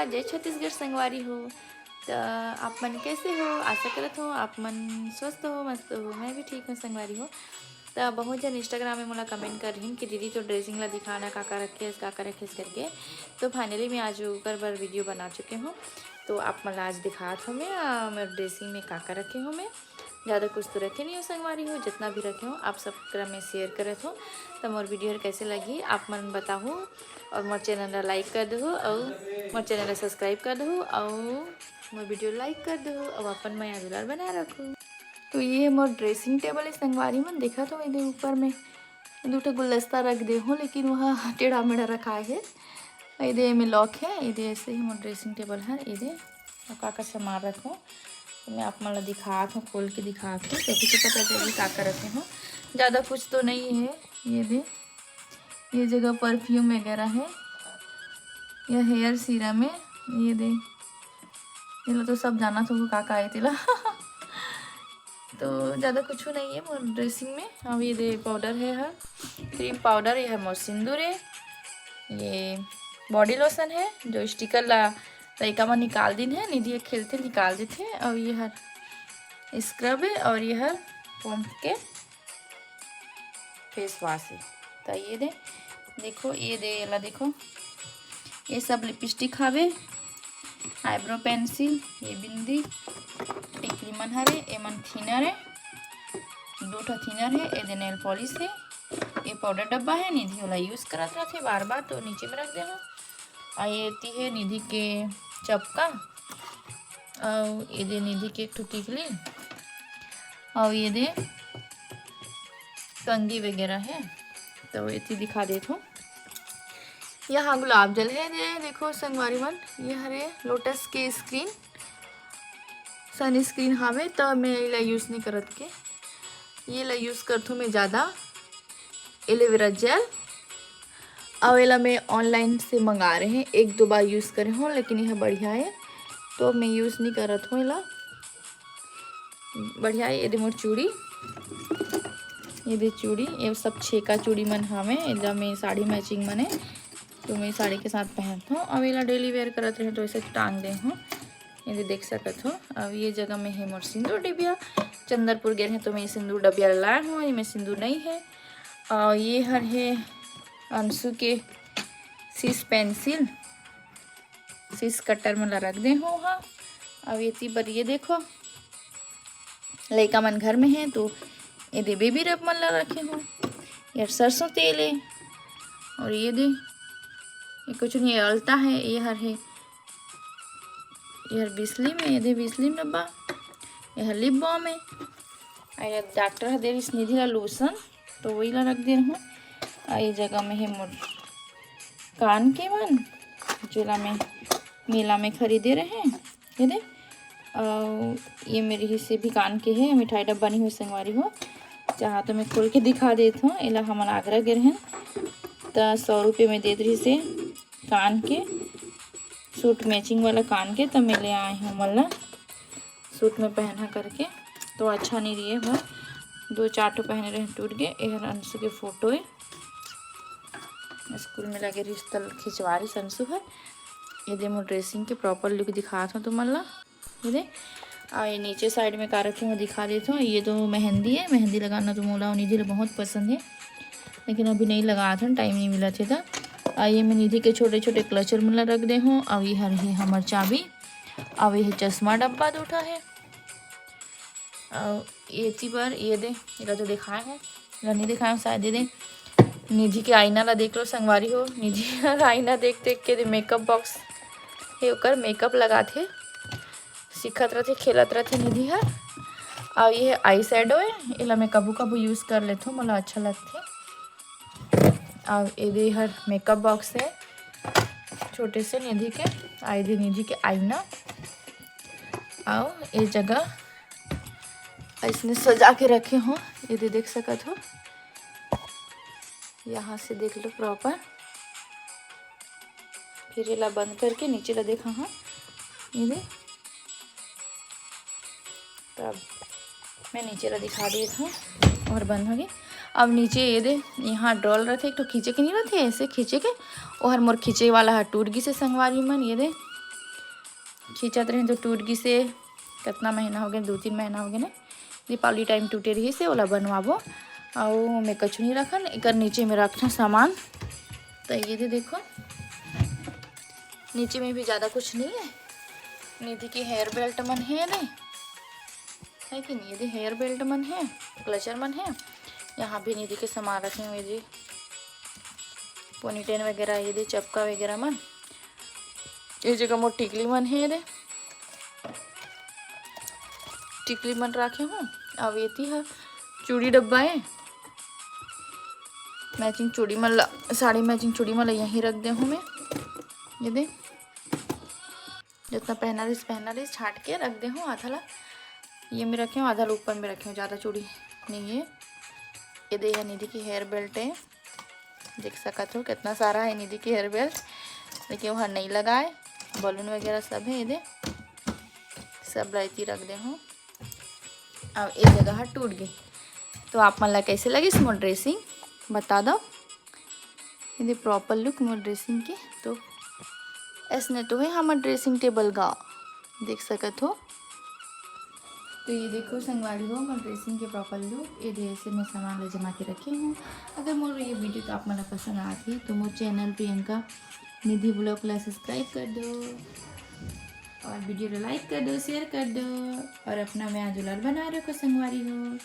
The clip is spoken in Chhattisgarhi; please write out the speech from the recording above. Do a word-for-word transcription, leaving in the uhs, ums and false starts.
जय छत्तीसगढ़ संगवारी हो। त आप मन कैसे हो? आशा करत हो आप मन स्वस्थ हो, मस्त हो। मैं भी ठीक हूँ संगवारी हो। त बहुत जन Instagram में मोला comment कर रहिन कि दीदी तो dressing ला दिखाना, का का रखे हस, का का रखे हस करके। तो finally मैं आज ओकर बर video बना चुके हूँ। तो आप मन ला आज दिखात हूँ मैं, अ, मोर dressing में का का रखे हूँ मैं। ज़्यादा कुछ तो रखे नहीं हो संगवारी हो, जितना भी रखे हो आप सब करा मैं share करत हो। तो मोर video हर कैसे लगी आप मन बताहू, और मोर channel ला like कर दहू, और मोर channel ला subscribe कर दहू, और मोर video like कर दहू, और अपन मया दुलार बना रखू। तो ये मोर dressing table है संगवारी मन, देखा तो ये ऊपर में दू ठो गुलदस्ता रख दे हूँ, लेकिन वह टेढ़ा मेढ़ा रखा है। ये दे में lock है, ये दे ऐसे ही मोर dressing table है, ये दे और का का सामान रखूँ। तो मैं आप मन ला दिखात हूँ, खोल के दिखात हूँ, तभी तो पता चली का का रखे हूँ। ज़्यादा कुछ तो नहीं है। ये दे, ये जगह perfume वगैरह है, यह hair serum है, ये दे, ये लो तो सब जाना तो का का है तेला। तो ज़्यादा कुछ नहीं है मोर dressing में। अब ये दे powder है, हर cream powder, ये है मोर सिंदूर है, ये body lotion है, जो sticker ला लइका मन निकाल दिन है, निधि खेलते निकाल देथे। और ये हर scrub है, और ये हर Pond's के face wash है। तो ये दे, देखो, ये दे, एला देखो, ये सब lipstick हवे, eyebrow pencil, ये बिंदी, टिकली मन हरे, ये मन thinner है, दो ठो thinner है, ये दे nail polish है, ये powder डब्बा है, निधि वाला use करत रहथे बार बार, तो नीचे में रख दे हूँ। और ये ती है निधि के चपका, और ये दे निधि के एक ठो टिकली, और ये दे कंघी वगैरह है। तो ये ती दिखा देत हूँ। यहाँ गुलाब जल है, ये देखो संगवारी मन, ये हरे Lotus के screen, sunscreen हवे, तो मैं एला use नहीं करत के, ये ला use करथूँ मैं ज़्यादा, एलोवेरा gel। अब एला मैं online से मंगा रहे हैं, एक दो बार use करे हूँ, लेकिन यह बढ़िया है, तो मैं use नहीं करत हूँ एला। बढ़िया है। ये दे मोर चूड़ी, ये दे चूड़ी, ये सब छेका चूड़ी मन हवे, एला मैं साड़ी matching मन है, तो मैं साड़ी के साथ पहनत हूँ। अब एला daily wear करत रहे, तो ऐसे टांग दे हूँ, ये दे देख सकत हो। अब ये जगह में है मोर सिंदूर डिबिया, चंदरपुर गए हैं तो मैं ये सिंदूर डिबिया लाए हूँ, ये में सिंदूर नहीं है। और ये हर है अंशु के sis pencil, sis cutter में ला रख दे हूँ। हाँ, अब ये ती बर ये देखो, लइका मन घर में है तो ये दे baby rub मन ला रखे हूँ। यार सरसों तेल है, और ये दे, ये कुछ नहीं, ये अलता है, ये हर है, ये हर बिस्लिन है, ये दे बिस्लिन डब्बा, ये हर lip balm है। और ये डॉक्टर ह दे रिस निधि ला lotion, तो वही ला रख दे रहूँ। और ये जगह में है मोर कान के मन, जेला मैं मेला में खरीदे रहे, ये दे। और ये मेरे हिस्से भी कान के है, मिठाई डब्बा नहीं हुई संगवारी हो, चाहा तो मैं खोल के दिखा देत हूँ। एला हमन आगरा गे रहेन, त सौ रुपये में देत रहिस हे कान के suit matching वाला कान के, त मैं ले आए हूँ मोला suit में पहना करके, तो अच्छा नहीं रही है, दो चार ठो पहने रहे, टूट गए। ये हर अंशु के फोटो है, स्कूल में लगे रिस त खिंचवा रिस अंशु हर। ये दे मोर dressing के proper look दिखात हूँ तुमन ला। ये दे, और ये नीचे side में का रखे हूँ दिखा देत हूँ। ये तो मेहंदी है, मेहंदी लगाना तो मोला और निधि ला बहुत पसंद है, लेकिन अभी नहीं लगात हन, time नहीं मिलत हे त। और ये मैं निधि के छोटे छोटे clutcher मन ला रख दे हूँ। और ये हर है हमर चाबी, और ये चश्मा डब्बा दो ठा है। और ये ती बर ये दे, एला तो दिखाए हूँ, एला नहीं दिखाए हूँ शायद, ये दे निधि के आईना ला देख लो संगवारी हो। निधि हर आईना देख देख के दे makeup box हे, ओकर makeup लगाथे, सीखत रथे, खेलत रथे निधि हर। और ये eye shadow है, एला मैं कभू कभू use कर लेथूँ, मोला अच्छा लगथे। और ये दे हर makeup box है छोटे से निधि के, आई दे निधि के आईना। और ये जगह ऐसने सजा के रखे हो, ये दे देख सकत हो, यहाँ से देख लो proper। फिर एला बंद करके नीचे ला देखा हाँ, ये दे। तब मैं नीचे ला दिखा देत हूँ और बंद हो गई। अब नीचे ये दे, यहाँ drawer रथे, एक ठो खींचे के नहीं रथे, ऐसे खींचे के, ओहर मोर खींचे वाला ह टूट गिस हे संगवारी मन, ये दे। खींचत रहे तो टूट गिसे। कितना महीना हो गए, दो तीन महीना हो गए ना, दीपावली टाइम टूटे रहिसे, ओला बनवाबो। अउ मैं कछु नहीं रखन, एकर नीचे में रखना सामान। तो ये दे देखो, नीचे में भी ज़्यादा कुछ नहीं है। निधि के हेयर बेल्ट मन है दे, है कि नहीं? ये दे हेयर बेल्ट मन है, क्लचर मन है। यहाँ भी निधि के सामान रखे हुए जी, पोनीटेन वगैरह, ये दे चपका वगैरह मन। ये जगह मोर टिकली मन है दे, टिकली मन रखे हूँ। अब एती ह चूड़ी डब्बा है, मैचिंग चूड़ी मन ला, साड़ी मैचिंग चूड़ी मन ला यहीं रख दे हूँ मैं। ये दे, जितना पहना रहिस पहना रहिस, छाट के रख दे हूँ। आधा ला ये में रखे हूँ, आधा ला ऊपर में रखे हूँ, ज़्यादा चूड़ी नहीं है। ये दे, ये निधि की हेयर बेल्ट है, देख सकत हो कितना सारा है निधि की हेयर बेल्ट, लेकिन वहाँ नहीं लगाए। बलून वगैरह सब है, ये दे, सब ला एती रख दे हूँ। अब ये जगह टूट गई। तो आप मन ला कैसे लगिस मोर ड्रेसिंग, बता दो। ये दे प्रॉपर लुक मोर ड्रेसिंग के। तो ऐसने तो है हमर ड्रेसिंग टेबल गा, देख सकत हो। तो ये देखो संगवारी हो, मोर ड्रेसिंग के प्रॉपर लुक। ये दे ऐसे मैं सामान ला जमा के रखे हूँ। अगर मोर ये वीडियो तो आप मन ला पसंद आत ही तो मोर चैनल प्रियंका निधि ब्लॉग ला सब्सक्राइब कर दो और वीडियो ला लाइक कर दो, शेयर कर दो और अपना मैं दुलार बनाए रखो संगवारी हो।